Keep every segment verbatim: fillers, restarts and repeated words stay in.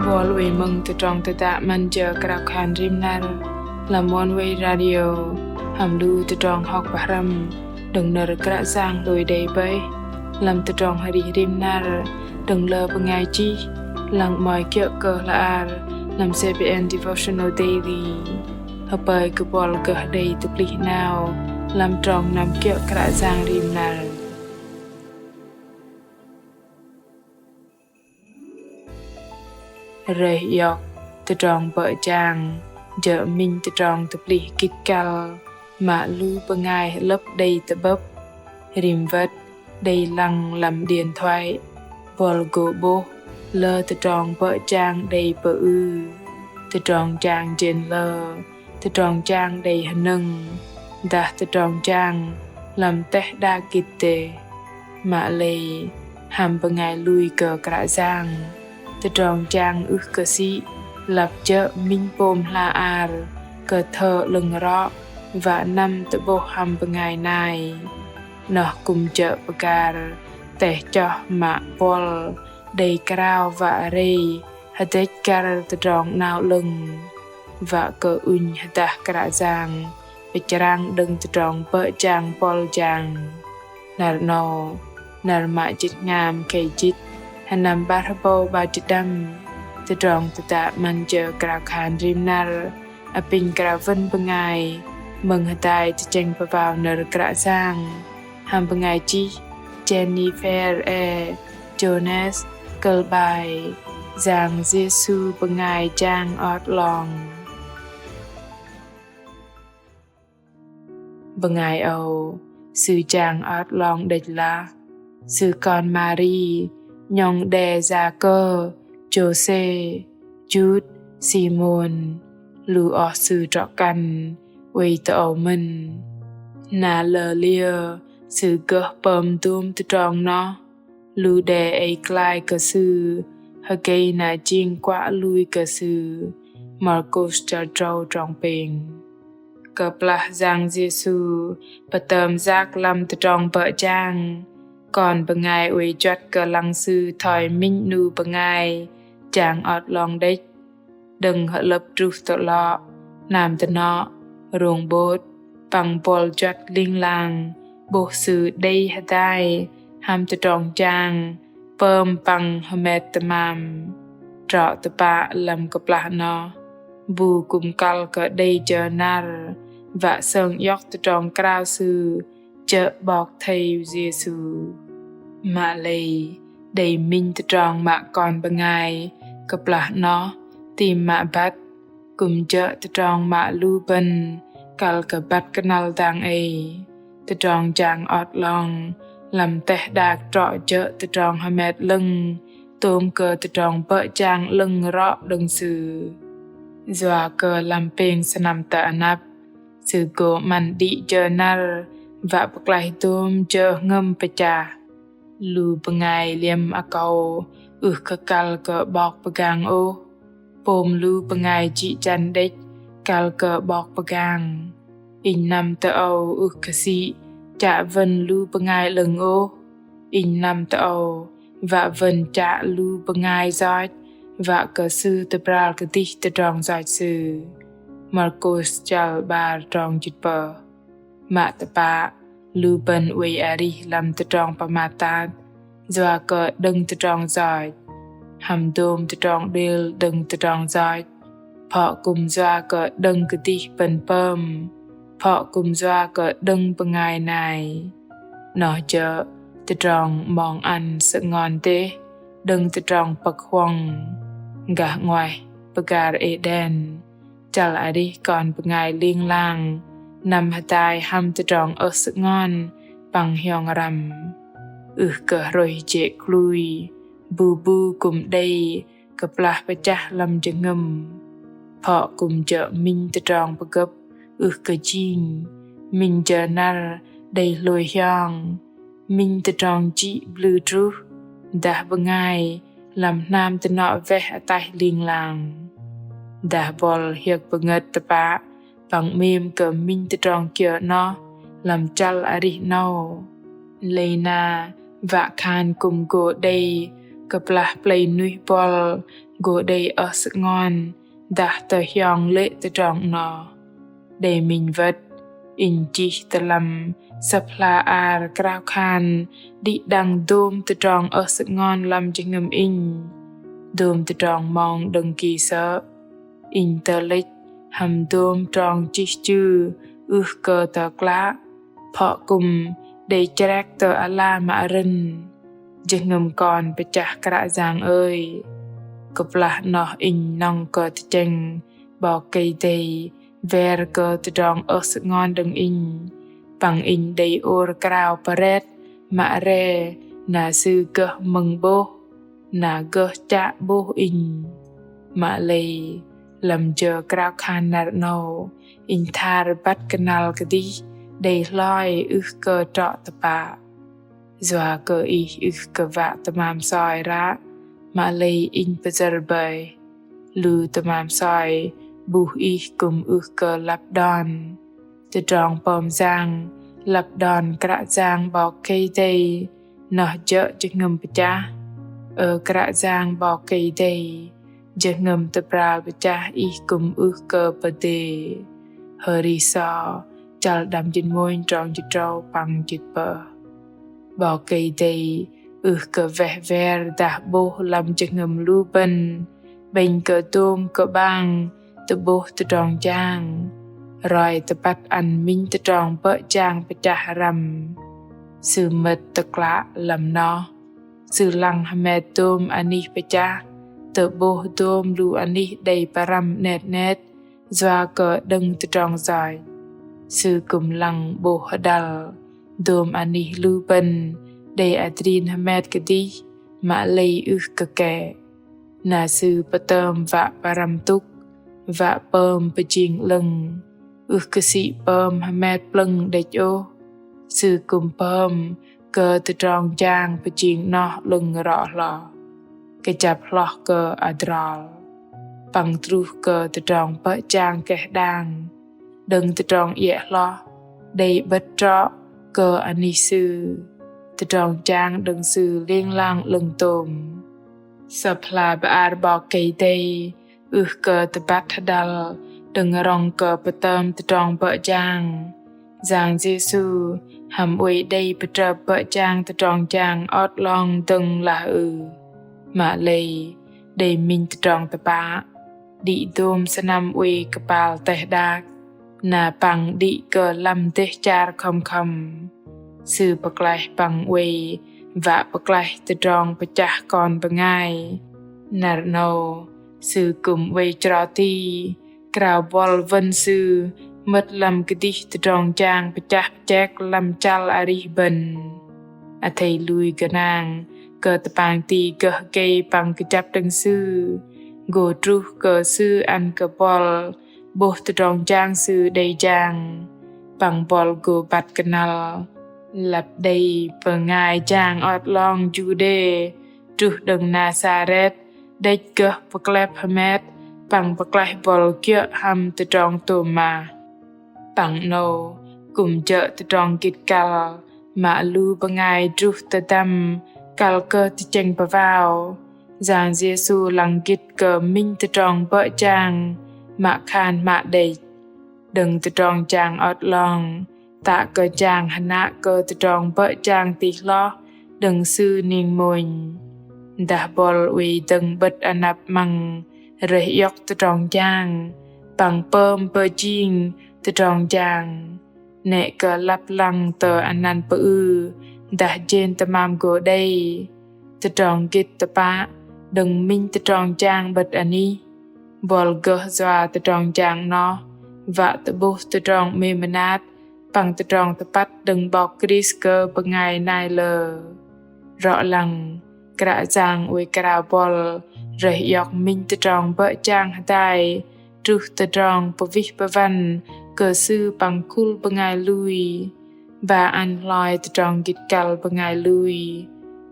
Buăl oei mơ̆ng tơdrong tơdă 'Măn Jơ Krao Khan Rim Năr lăm Oneway Radio hăm lu tơdrong hŏk pơhrăm đơ̆ng nơ̆r Kră Yang lui đei bơih lăm tơdrong arih rim năr đơ̆ng lơ bơngai chih, lăng 'mơ̆i kiơ̆ kơ hla bơar lăm CBN Devotional Daily. Hơpơi kơ buăl gơh đei tơplih 'nao lăm trong năm kiơ̆ Kră Yang rim năr. Rơih iŏk tơdrong bơ̆ jang jơ̆ minh tơdrong tơplih gĭt kăl mă lu bơngai hơ'lơ̆p đei tơ'bơ̆p. Rim wơ̆t đei lăng lăm điên thoai, buăl gô 'bôh lơ tơdrong bơ̆ jang đei pơư, tơdrong jang jên lơ, tơdrong jang đei hơnơ̆ng, dah tơdrong jang lăm teh đak gĭt dêh. Mă lei hăm bơngai lui kơ Kră Yang, tơdrong jang ưh kơ sĭ lăp jơ̆ minh pôm hla bơar kơ thơ 'lơ̆ng rŏ wă năm tơ'bôh hăm bơngai nai. Noh kư̆m jơ̆ pơgar teh choh mă buăl đei krao wă rei hơdĕch kăl tơdrong 'nao 'lơ̆ng, wă kơ ŭnh hơdah Kră Yang pơchrang đơ̆ng tơdrong bơ̆ jang buăl jang. Năr 'nâu, năr mă jĭt hngam khei jĭt, hơnăm 'bar hơbâu 'bar jĭt đăm, tơdrong tơdă 'Măn Jơ Krao Khan Rim Năr apinh krao wơ̆n bơngai mơ̆ng hơdai tơchĕng pơwao nơ̆r Kră Yang hăm bơngai chih Jennifer E. Jones, kơ̆l 'bai Yang Yêsu bơngai jang ot 'long. Bơngai âu, sư jang ot 'long đĕch lah, sư kon Mari, 'nhŏng đe Yakơ, Jôsê, Jut, Simôn, lu oh sư trŏ kăn oei tơ âu mơ̆n. Na lơ liơ sư gơh pơm dôm tơdrong noh, lu đe ei klai kơ sư, hơgei na jing kuă lui kơ sư. Markôs chăl drâu trong pêng. Kơplah Yang Yêsu pơtơm yak lăm tơdrong bơ̆ jang, kon bơngai oei juăt kơ lăng Sư thoi minh 'nu bơngai jang ot 'long đĕch. Đơ̆ng hơ'lơ̆p truh tơ 'lŏ, hnam dơnŏ, rông 'bôt, păng buăl juăt ling lang 'bôh Sư đei hơdai hăm tơdrong jang pơm păng hơmet tơmam. Trŏ tơpă lăm kơplah noh, bu kư̆m kăl kơ đei jơ năr wă sơng iŏk tơdrong krao Sư jơ̆ 'Bok Thây Yêsu. Mă lei đei minh tơdrong mă kon bơngai kơplah noh tam mă băt, kư̆m jơ̆ tơdrong mă lu bơ̆n kăl kơ băt kơnăl dang ei. Tơdrong jang ot 'long lăm teh đak trŏ jơ̆ tơdrong hơmet 'lơ̆ng tôm kơ tơdrong bơ̆ jang 'lơ̆ng rŏ đơ̆ng Sư. Yua kơ lăm pêng sơnăm tơ anăp, Sư gô 'măn đĭ jơ năr wă pơklaih dôm jơ hngơ̆m pơchah. Lu bơngai liĕm akâu ưh kơ kăl kơ 'bok pơgang ôh. Pôm lu bơngai jĭ jăn đĕch kăl kơ 'bok pơgang. Inh năm tơ âu ưh kơ sĭ chă wơ̆n lu bơngai 'lơ̆ng ôh. Inh năm tơ âu wă wơ̆n chă lu bơngai yoch, wă kơ sư tơbral kơdih tơdrong yoch sư. Markôs chăl 'bar trong jĭt pơh. Mă tơpă, lu bơ̆n oei arih lăm tơdrong pơmat tat yua kơ đơ̆ng tơdrong yoch, hăm dôm tơdrong đêl đơ̆ng tơdrong yoch. Phŏ kư̆m yua kơ đơ̆ng kơdih bơ̆n pơm, phŏ kư̆m yua kơ đơ̆ng bơngai nai. Noh jơ̆ tơdrong mong ăn sơngon dêh đơ̆ng tơdrong pơ̆k huŏng. Gah 'nguaih pơgar Êđen, chăl arih kon bơngai ling lang năm hơdai hăm tơdrong ơh sơngon păng hiong răm. Ưh kơ hrôih jê̆ klui, bu bu kư̆m đei kơplah pơchah lăm jơhngơ̆m. Phŏ kư̆m jơ̆ minh tơdrong pơgơ̆p ưh kơ jing, minh jơ năr đei hlôi hiong, minh tơdrong jĭ blư̆ druh, dah bơngai lăm hnam dơnŏ weh ataih ling lang. Dah buăl hiơ̆k pơngơ̆t tơpă păng 'mêm kơ minh tơdrong kiơ noh lăm chăl arih 'nâu. Lei na wă khan kư̆m gô đei Kơplah plei nuih buăl gô đei ơh sơngon dah tơhiong lê̆ tơdrong noh. Đei minh wơ̆t, inh chih tơ lăm Sơ̆p hla ar krao khan đĭ đăng dôm tơdrong ơh sơngon lăm jơhngơ̆m inh. Dôm tơdrong mong đơ̆ng ki sơ̆. Inh tơlĕch hăm dôm trong chih chư ưh kơ tơklă, phŏ kư̆m đei chrek tơ ala mă rơ̆n. Jơhngơ̆m kon pơchah Kră Yang ơi. Kơplah noh inh nŏng kơ tơchĕng 'Bok Kei-Dei wer kơ tơdrong ơh sơngon đơ̆ng inh. Păng inh đei ôr krao pret mă re na Sư gơh mơ̆ng 'bôh, na gơh chă 'bôh inh. Mă lei lăm jơ krao khan năr 'nâu, inh thar băt kơnăl kơdih đei hloi ưh kơ trŏ tơpă. Yua kơ ih ưh kơ wă tơmam soi ră, mă lei inh pơyơ̆r bơih. Lu tơmam soi 'buh ih kư̆m ưh kơ lăp đon. Tơdrong pơm yang lăp đon Kră Yang 'Bok Kei-Dei noh jơ̆ jơhngơ̆m pơchah. Ơ Kră Yang 'Bok Kei-Dei, jơhngơ̆m tơbral pơchah ih kư̆m ưh kơ pơdê. Hơri sơ̆, chăl đăm jĭt mônh trong jĭt tơdrâu păng jĭt tơpơh. 'Bok Kei-Dei ưh kơ weh wer dah 'bôh lăm jơhngơ̆m lu bơ̆n, 'bĕnh kơ dôm kơ'bang tơ'bôh tơdrong jang, roi tơbăt ăn minh tơdrong bơ̆ jang pơchah răm. Sư mơ̆t tơklă lăm noh, Sư lăng hơmet dôm anih pơchah tơ'bôh dôm lu anih đei pơrăm 'net 'net yua kơ đơ̆ng tơdrong yoch. Sư kư̆m lăng 'bôh hơdăl dôm anih lu bơ̆n đei adrin hơmet kơdih mă lei ưh kơ kĕ. Na Sư pơtơm wă pơrăm tŭk, wă pơm pơjing 'lơ̆ng, ưh kơ sĭ pơm hơmet plơ̆ng đĕch ôh. Sư kư̆m pơm kơ tơdrong jang pơjing noh 'lơ̆ng rŏ hloh, kơjăp hloh kơ adrol, păng truh kơ tơdrong bơ̆ jang keh đang. Đơ̆ng tơdrong iĕ hloh đei 'bơ̆t trŏ kơ anih Sư, tơdrong jang đơ̆ng Sư ling lang 'lơ̆ng tôm. Sơ̆p hla bơar 'Bok Kei-Dei ưh kơ tơbăt hơdăl đơ̆ng rŏng kơ pơtơm tơdrong bơ̆ jang. Yang Yêsu hăm oei đei pơtrơp bơ̆ jang tơdrong jang ot 'long dơ̆ng lah ư. Mă lei đei minh tơdrong tơpă, đĭ dôm sơnăm oei kơpal teh đak, na păng đĭ kơ lăm dêh char khŏm khŏm. Sư pơklaih păng oei wă pơklaih tơdrong pơchah kon bơngai. Năr 'nâu, Sư kư̆m oei chro ti, krao buăl wơ̆n Sư mơ̆t lăm kơdih tơdrong jang pơchah pơchek lăm chăl arih bơ̆n. Athei lui gơnang kơ tơpang ti gơh gei păng kơjăp đơ̆ng Sư, gô truh kơ Sư ăn kơ buăl 'bôh tơdrong jang Sư đei jang, păng buăl gô băt kơnăl. Lăp đei bơngai jang ot 'long Juđê truh đơ̆ng Nasaret, đĕch gơh pơklep hơmet păng pơklaih buăl kiơ̆ hăm tơdrong tôm mah. Păng 'nâu kư̆m jơ̆ tơdrong gĭt kăl mă lu bơngai druh tơdăm kăl kơ tơchĕng pơwao. Yang Yêsu lăng gĭt kơ minh tơdrong bơ̆ jang mă khan mă đĕch. Đơ̆ng tơdrong jang ot 'long, tă kơ jang hơnă kơ tơdrong bơ̆ jang tih hloh đơ̆ng Sư ning mônh. Dah buăl oei dơ̆ng 'bơ̆t anăp 'măng rơih iŏk tơdrong jang, păng pơm pơjing tơdrong jang. 'Nĕ kơ lăp lăng tơ anăn pơư dah jên tơmam gô đei. Tơdrong gĭt tơpă đơ̆ng minh tơdrong jang 'bơ̆t anih. Buăl gơh yua tơdrong jang noh wă tơ'bôh tơdrong 'mêm mơnat păng tơdrong tơpăt đơ̆ng 'Bok Krist kơ bơngai nai lơ. Rŏ lăng, Kră Yang oei krao buăl rơih iŏk minh tơdrong bơ̆ jang hơdai truh tơdrong pơwih pơwăn kơ Sư păng khul bơngai lui. Ba ăn hloi tơdrong gĭt kăl bơngai lui.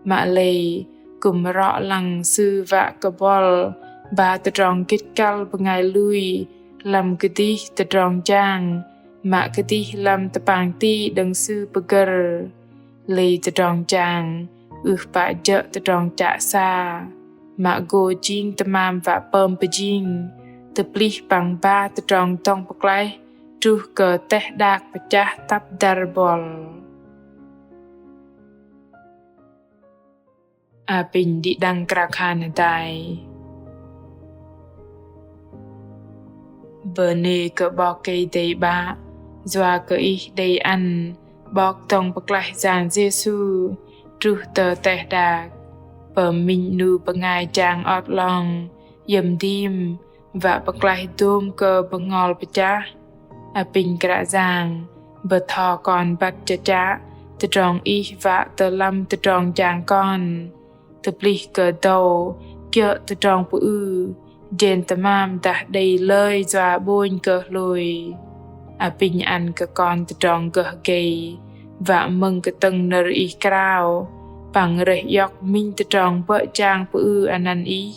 Mă lei kư̆m rŏ lăng Sư wă kơ buăl ba tơdrong gĭt kăl bơngai lui lăm kơdih tơdrong jang mă kơdih lăm tơpang ti đơ̆ng Sư pơgơ̆r. Lei tơdrong jang Ưh pă jơ̆ tơdrong chă sa, mă gô jing tơmam wă pơm pơjing, tơplih păng ba tơdrong dŏng pơklaih, truh kơ teh đak pơchah tăp dăr buăl. Apinh đĭ đăng krao khan hơdai. Bơnê kơ 'Bok Kei-Dei 'Bă, yua kơ Ih đei ăn 'Bok dŏng pơklaih Yang Yêsu truh tơ teh đak, pơm minh 'nu bơngai jang ot 'long, iĕm dim, wă pơklaih dôm kơ bơhngol pơchah. Apinh Kră Yang bơtho kon băt chơchă tơdrong Ih wă tơ lăm tơdrong jang kon. Tơplih kơ dâu kiơ̆ tơdrong pơư, jên tơmam dah đei lơi yua 'bônh kơ hlôi. Apinh ăn kơ kon tơdrong gơh gei, wă mơ̆ng kơtơ̆ng nơ̆r Ih krao, păng rơih iŏk minh tơdrong bơ̆ jang pơư anăn Ih.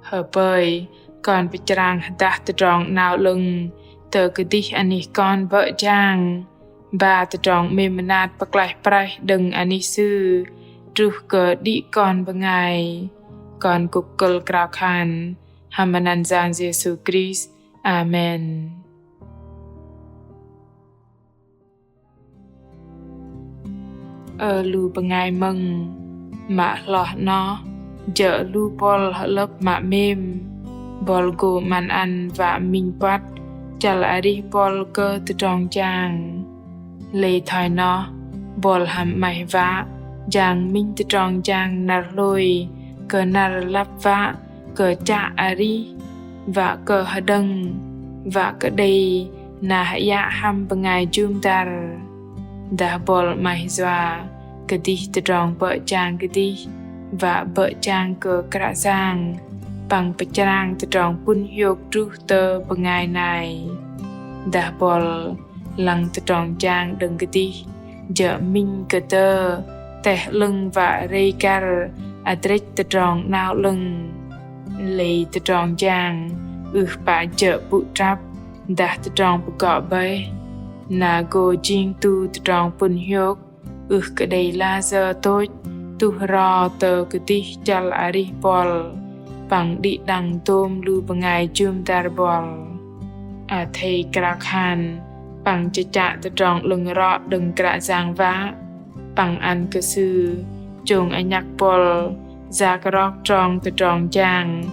Hơpơi kon pơchrang hơdah tơdrong 'nao 'lơ̆ng tơ kơdih anih kon bơ̆ jang, ba tơdrong 'mêm mơnat pơklaih praih đơ̆ng anih Sư, truh kơ đĭ kon bơngai. Kon kŭk kơ̆l krao khan hăm anăn Yang Yêsu Krist. Amen. Ơ lu bơngai mơ̆ng, mă hloh 'noh jơ̆ lu buăl hơlơ̆p mă 'mêm, buăl gô 'măn ăn wă minh puăt chăl arih buăl kơ tơdrong jang. Lei thoi noh, buăl hăm 'maih wă jang minh tơdrong jang năr hlôi kơ năr lăp wă kơ chă arih, wă kơ hơđơ̆ng, wă kơ đei na hơyă hăm bơngai jŭm dăr. Dah buăl 'maih yua kơdih tơdrong bơ̆ jang kơdih, wă bơ̆ jang kơ Kră Yang, păng pơchrang tơdrong pŭn hiôk truh tơ bơngai nai. Dah buăl lăng tơdrong jang đơ̆ng kơdih, jơ̆ minh kơdơ̆ teh 'lơ̆ng wă rei găr adrĕch tơdrong 'nao 'lơ̆ng. Lei tơdrong jang ưh pă jơ̆ pŭ trăp dah tơdrong pơgŏ bơih, na gô jing tu tơdrong pŭn hiôk, ưh kơ đei layơ tôch tuh ro tơ kơdih chăl arih buăl, păng đĭ đăng dôm lu bơngai jŭm dăr buăl. Athei krao khan păng chơchă tơdrong 'lơ̆ng rŏ đơ̆ng Kră Yang wă, păng ăn kơ Sư chông anhăk buăl yak rok trong tơdrong jang,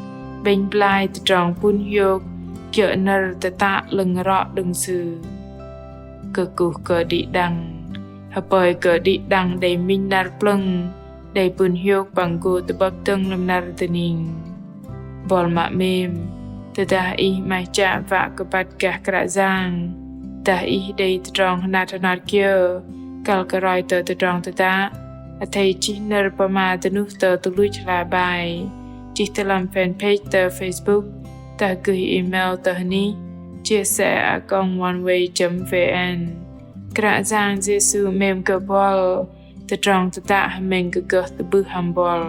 'bĕnh blai tơdrong pŭn hiôk kiơ̆ nơ̆r tơtă 'lơ̆ng rŏ đơ̆ng Sư. Kơkuh kơ đĭ đăng, hơpơi kơ đĭ đăng đei minh năr plơ̆ng, đei pŭn hiôk păng gô tơ'bơ̆p dơ̆ng lăm năr dơning. Buăl mă 'mêm, tơdah ih 'maih chă wă kơ băt gah Kră Yang, dah ih đei tơdrong hơnat hơnat kiơ kăl kơ roi tơ tơdrong tơdă, athei chih nơ̆r pơma dơnuh tơ tơluch hla bơar, chih tơ lăm fanpage tơ Facebook, dah gơih email tơ hơnih chia sẻ a còng oneway chấm vn. Kră Yang Yêsu 'mêm kơ buăl, tơdrong tơdă hơmĕng kơ gơh tơ'bưh hăm buăl.